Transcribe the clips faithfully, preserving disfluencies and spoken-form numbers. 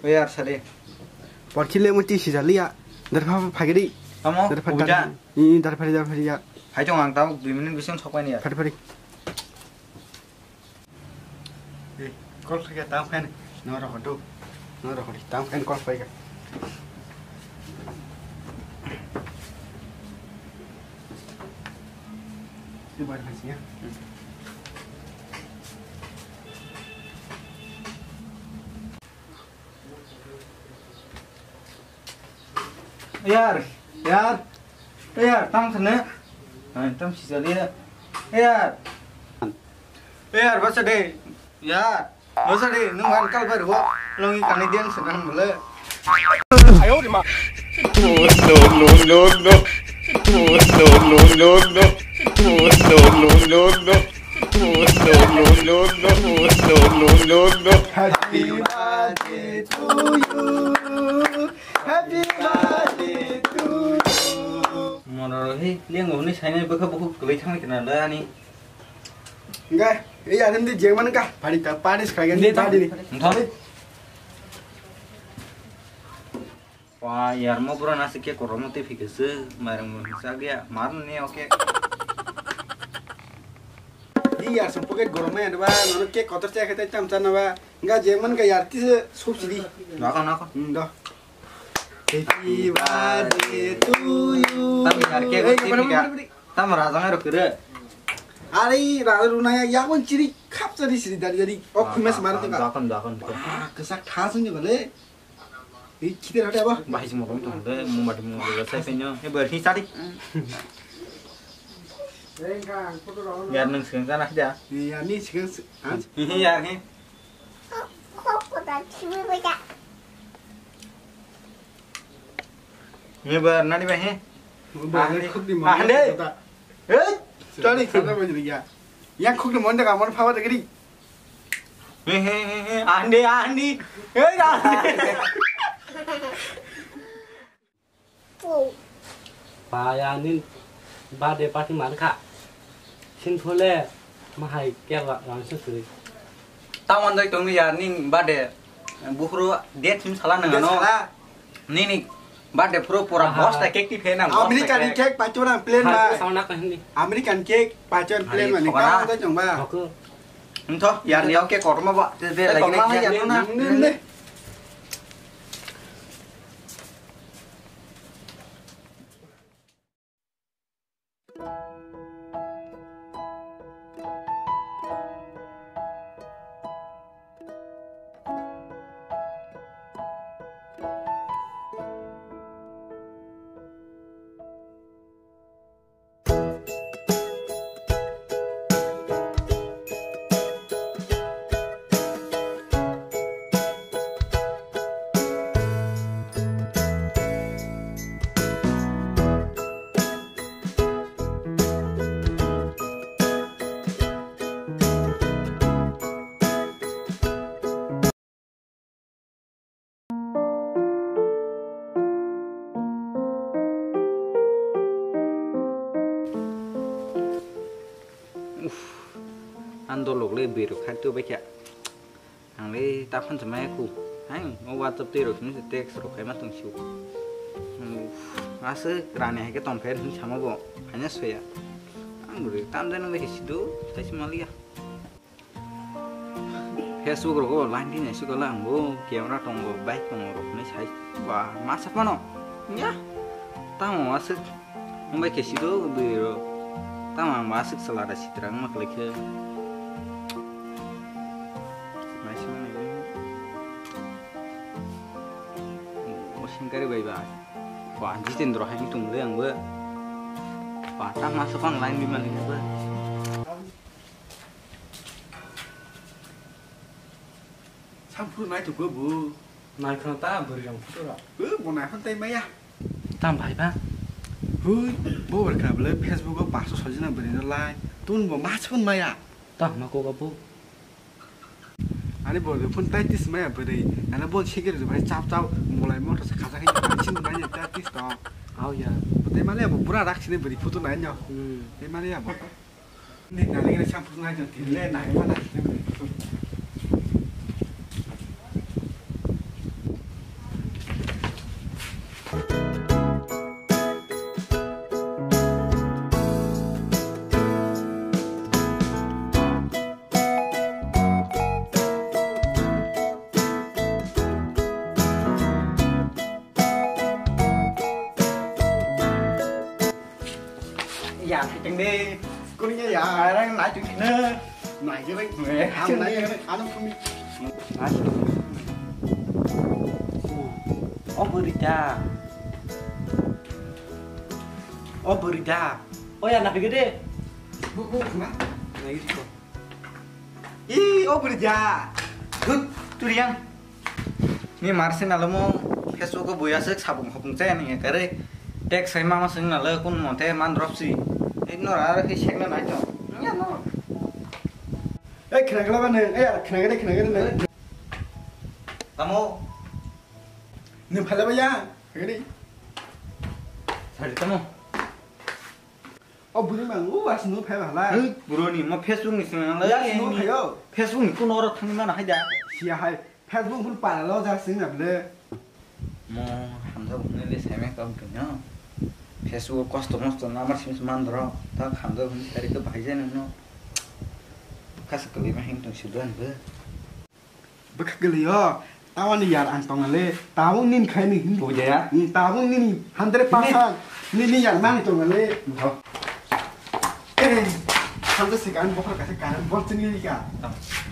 Oya, sadi. Porchi le muti sisa liya. Darpha phagiri. Tamo, darpha uja. Dar-, i, darpha, darpha ya. Hai tong ang tamo dui minute bising sok pani ya. Phari, phari. Eh, call khaikha tamo khaini. No rokho do. No rokho di. Tamo khaini call khaikha. Ini baru khaisi ya. Yar, yar. Yar, tam sana. Hai, tam sisa liya. Yar. Yar, bacha de. Yar. Bosadi, nwng ang kal bai rwo, longi kani diang se nang bole. Ayo de ma. No, no, no, no, no. No, no, no, no, no. No, no, no, no, no. No, no, no, no, no. No, no, no, no, no. Happy birthday to you. Happy birthday to you. Moro he, lengo ni sainai bokha bokha kwlai thangni kana da ani. Enggak, iya nanti jeng mana kah? Padi tak panis kagak ni padi ni. Entah. Wah, yar mo pura nasi ke kormo te fikir se, marang mo sa gaya, mar ne oke. Di yar sum pocket gorom ya ba, nono ke kotor cek kete tam tan ba. Enggak jeng mana kah yar ti se sup sidi. Naka naka. Hmm, dah. Happy birthday to you. Tam yar ke. Eh, gotti kapan, fika. Kapan, kapan? Tam raja ngai rokire. Ari raja runa ya, ya kon chiri khap chari siri dari dari. Oh, ah, kumes ah, mar ah, tengka. Dakon, dakon, dakon. Ah, kesak thas ni bale. Ini kita ada apa? Bahis mo rom tong de, mo mati mo de sai penyo. Eh, ber hi sari. Yar nang sing sana aja. Iya, ni sing. Iya, ni. Ngebar nani ba he? Ngebar, ande. Khukni mon. Ande. Kota. Hei. Chari khata bajri ya. Yang khukni mon daga mon phawa dagri. He he he he. Ande ande. Hei ande. Paya nin birthday party mankha. Sinphole mahai kela rangsa kwrwi. Tamon doi tongni yar ning birthday. Bukhru date sim sala nang ano. Nini birthday phuru pura bosta cake ti phe nang. American cake pachu nang plain ba. Sauna ka hindi. American cake pachu plain ba ni. Tamon doi tong ba. Aku. Entho yar ni cake korma ba. Te lagi na. Uff, ang dolok le bwrwi rok kha tubui kha. Ang le ta phone se maya khu. Hai, o WhatsApp twi rok hwnwi se text rok khaima tong sio. Uff, aswk rani hai khe tong pher hwnwi sama bo. Haina soya. Ang bwrwi tam jani bai khe sido, sai se maliya. Facebook rogo line di naisik la ang bo camera tongo, bike tongo rok hinwi sai ba masa phano ya tamo aswk wngbai khe sido bwrwi rok tamo ang bo aswk chwla da sitra wngma kwlai khe naisik manwi o sengkari bai ba ba Jitendra hai wng tongmani ang bo ba ta masa phano line di manwi khe ba. Sampru nai to go bu. Nai khna ta bwrwi rang photo ra. Bu bo nai khon tai maya. Tam bhai ba. Hui, bo ber kha bole Facebook o paso sojina bwrwi no lai. Tun bo mas phun maya. Ta ma ko ga bu. Ani bo phun tai tis maya bwrwi. Ana bo sikir bhai chap chap molai motor sa khaja khai sin maya tai tis to. Au ya. Bo tai male bo pura rak sini bwrwi photo nai no. Hmm. Tai male ya bo. Ni nalengre shampoo nai jati le nai mana. Ya, keng de. Kuning ya, orang naik tu kena. Naik je, naik. Eh, am naik je, ano kumi. Naik. Oh, berita. Oh, berita. Oh ya, nak gede. Bu, bu, bu. Naik itu. Ih, oh, berita. Good, tu yang. Ni marsi nalo mo Facebook o buya sek sabung hopung chaya ni kare. Tek sai mama sing nalo kun monte man drop si. Ni nora ara ki sek na nai to. Ya no. Eh, khna gala ba ne. Eh, khna gede, khna gede ne. Tamo. Ni phala ba ya. Gede. Sari tamo. O buri mang u was nu phai bhala. Hei, buro ni mo Facebook ni sing nalo. Ya nu phayo. Facebook ni kun oro thang mana hai da. Sia hai. Facebook hwn para lo ja sing na ble. Mo hamjak hwn le sai me kam kanya. Facebook kosto mosto number sim man dro. Ta hamjak hwn sari to bhai jani no. Kasa kali ma hing tong sibran be. Bwkha galiyo. Tawani yar ang tong le. Tabung nin khai ni hin. Bujaya. Hmm, tabung nin hundred percent. Nini yar mang tong le. Tho. Eh, hamjak se kan bokhar kasa karan bol chini ka.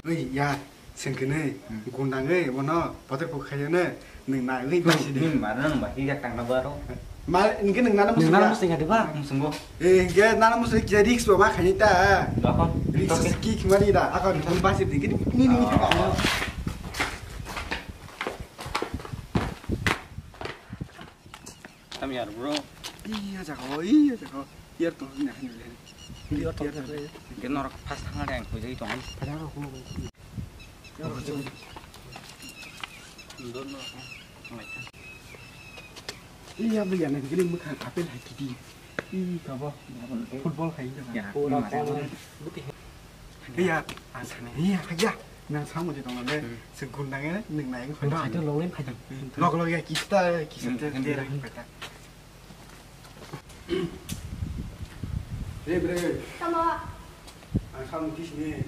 Oi yar. Sengkene, gundang e, bono, poter pok khayo ne, nung na, nung basi de. Nung ma, nung ba, higa tang na baro. Ma, nung ke nung nana musu ya. Nana musu ya de ba? Musu bo. Eh, ke nana musu ya risk ba ma khayo ta. Bakon. Risk ki khimani da, akon nung basi de, ni ni ni. Tam yar bro. Iya jago, iya jago. Yar to na hin le. Yar to. Ke norok pas thang de ang kujai tong. Pada ko ko. Iya, beli anak gini makan apel hai kidi. Ih, kabo. Football hai jaga. Ya, pura pura. Iya, asane. Iya, kaya. Nang sama je tong le. Segundang ya, nang naik. Nang itu lo lain kaya. Lok lok ya kita, kita. Re bre. Tamo. Ang samung tisini.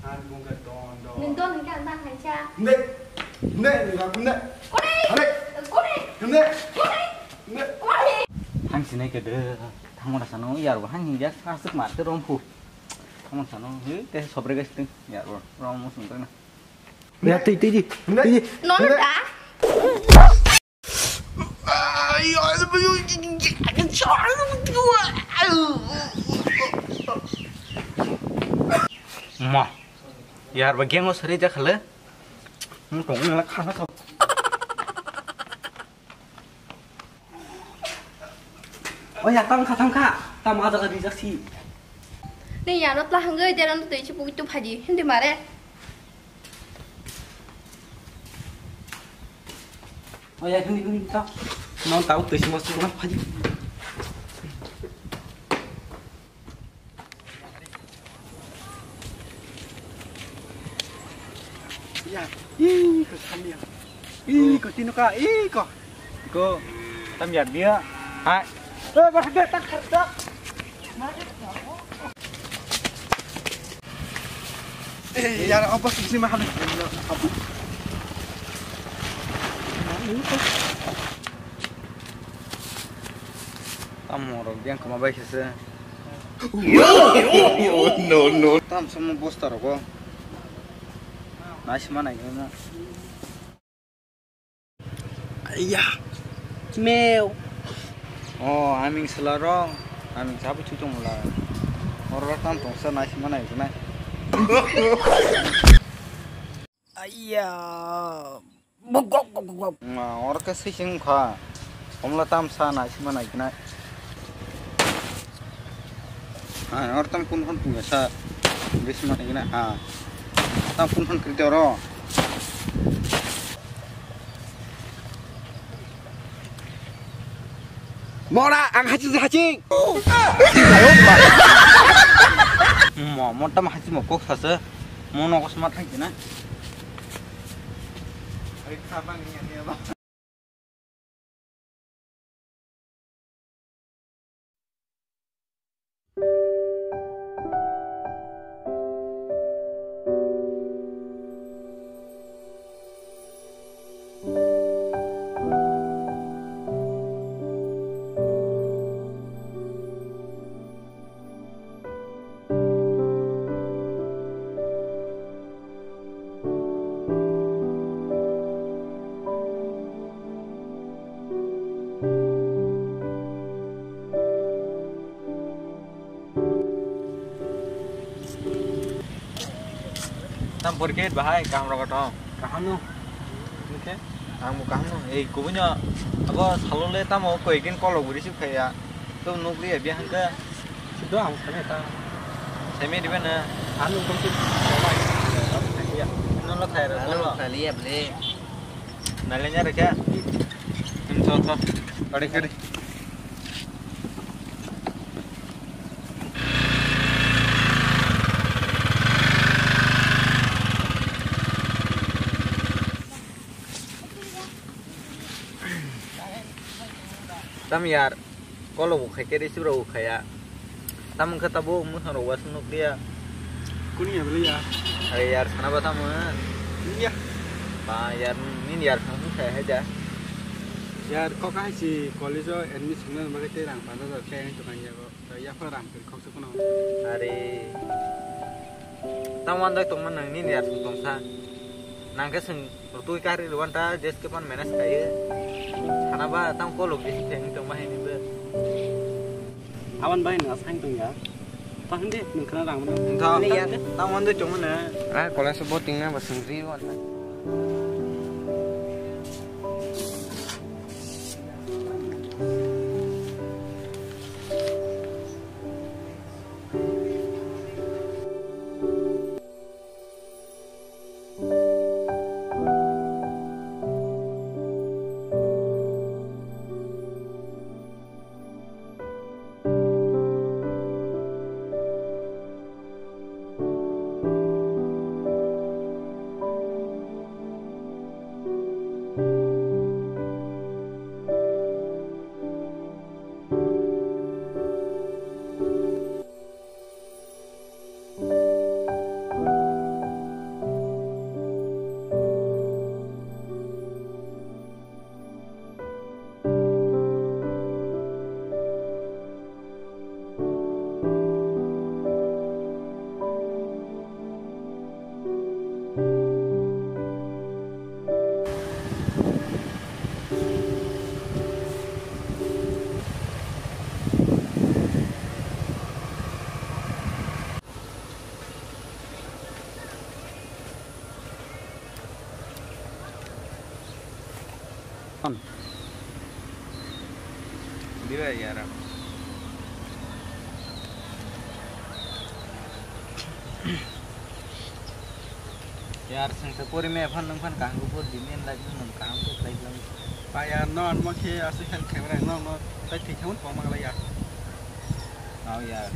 Ang bungka don don. Nung don hingke ang tang hai sa. Nde. Nde, nde, nde. Kore. Are. Kore. Nde. Kore. Nde. Kore. Ang sinai ke de. Thangma da sano yar bo hang hingya sa sik mar te rom phu. Thangma sano he te sobre ga sting yar bo rom mo sung na. Ya tei tei di. Nde. Tei di. Nono da. Ma, yar ba gengo sari jakhale. Mutong nang khana kau. Oh ya, tang kha, tang kha. Tam aja ka dijak si. Ni yano tla hangge, jera no tei chi pukit tu phaji. Hindi mare. Oh ya, hindi, hindi, tak. Non tahu tu semua semua phaji. Ya, ih, ko samia. Ih, ko tinu ka, ih, ko. Ko, tam ya dia. Hai. Eh, berhenti tak kerja. Eh, ya, apa sih sih mahal? Tamo rok yang koma bai khe se. No, no. Tam samo bosta rogo. Naisima naikhe na. Aiya. Mew. Oh, aming sela ro. Aming sabu chu tong la. Oro tam tong sa naisima naikhe na. Aiya. Bok, bok, bok, bok, bok. Ma, oro khe sising kha. Omla tam sa nai, sima nai khnai. Ha, oro tam kun kun punya sa. Bis ma nai khnai, ha. Tam kun kun krite oro. Mora, ang haching, haching. Mo tam hasi mo kok sasa. Mo no kosma thang kina. Ai kha bang ni ani ba. Tam porikhe bahai kaham rok tong. Kaham no. Oke. Ang bo kaham no. Ei kubui no. Abo salo le tamo koi din kolo guri sip khaya. To nukri ya biya hangka. Sido ang same ta. Same di bana. Anu kong tu. Ya. No lo khai ra. Anu lo khai liya ble. Nalenya rekha. Em so so. Kare kare. Tam yar, kolo bo khai khe receive rok bo khaya. Tam wngkha tabuk mwkhang rok uansuk nukliya. Kuni ya bwlai ya? Are yar sana ba tamo. Ya. Ba yar nini yar phang phang khai hai da. Yar kok hai si college o admission na bagwi tei rang panjak khe ang tukang yago. Yaphar rang kok se kono. Are. Tam wan dai tongma nang nini yar phang tongsa. Nang khe swng. Rutui kari rwan ta jeske pan manage khaye. Sana ba tang kolok di theng tong ma hini be. Awan bai na sang tong ya. Ta hindi nung khana rang mana. Tha. Ni ya. Tang wan doi chong mana. Ah, college bo ting na ba sung ri wan na. Diba yara. Yar sengsa pori me phan nung phan kaham ko por di men lagi nung kaham ko play lang. Pa yar no anmo khe asu khan camera no no tai thik khamun poma la ya. Nao yar.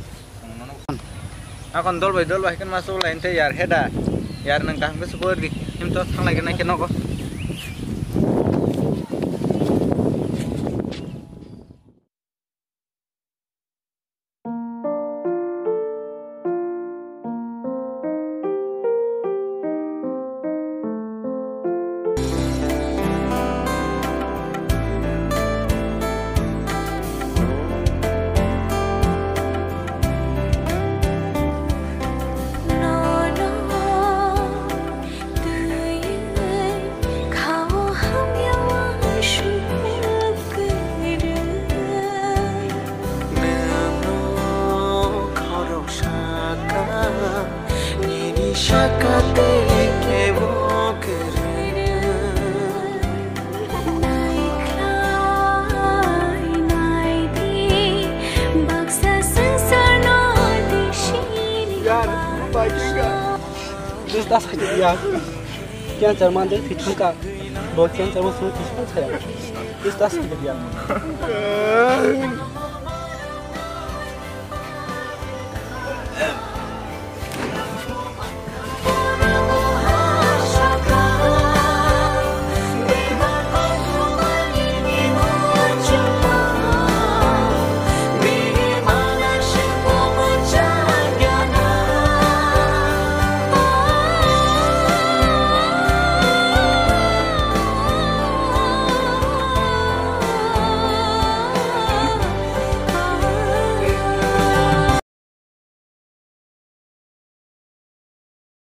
Akon dol bai dol bai kan masuk lain te yar heda. Yar nang kaham ke super di. Him to thang lagi nang ke noko. Nini sakate kebo kwrwng. Naikhlai naidi, baksa swngcharno disini. Yar, bai khe ga. Jus das khaidi ya. Cancer mande thithangka. Bo cancer mo sung thithang saya. Jus das khaidi ya.